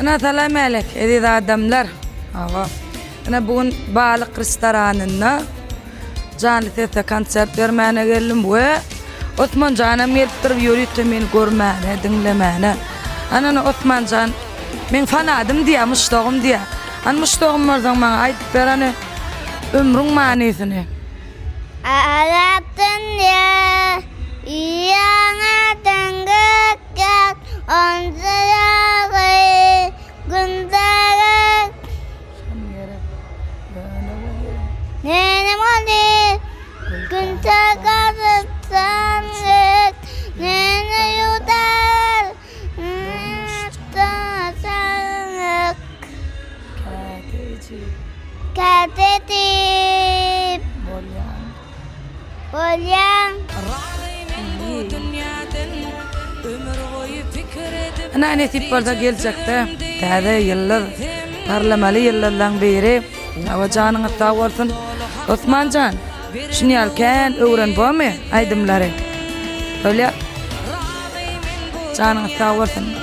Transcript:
Ine salam älek eziz adamlar. Hawa. Ine bu gün Balyk restoranynda janly sesde konsert bermäne geldim we Osmanjanam gelipdir ýörite meni görmäne, diňlemäne. Ana Osmanjan meň fanadym diýýär, muşdagym diýýär. Hany muşdagym bolsaň maňa aýdyp ber hany ömrüň manysyny. Arap dünýä ýaňadan gökýär, Onça ýagy gündelik. Nenem ony günde gazyp sangyt, Nene ýuwdar sangyk. Käte diýip bolýaň. Ynha nesip bolsa geljekde täze ýyldyz parlamaly ýyldyzlaň biri. Hawa janyňyz sag bolsun. Osmanjan şuny ýaly kän öwren bormy aýdymlary. Bolýa. Janyňyz sag bolsun.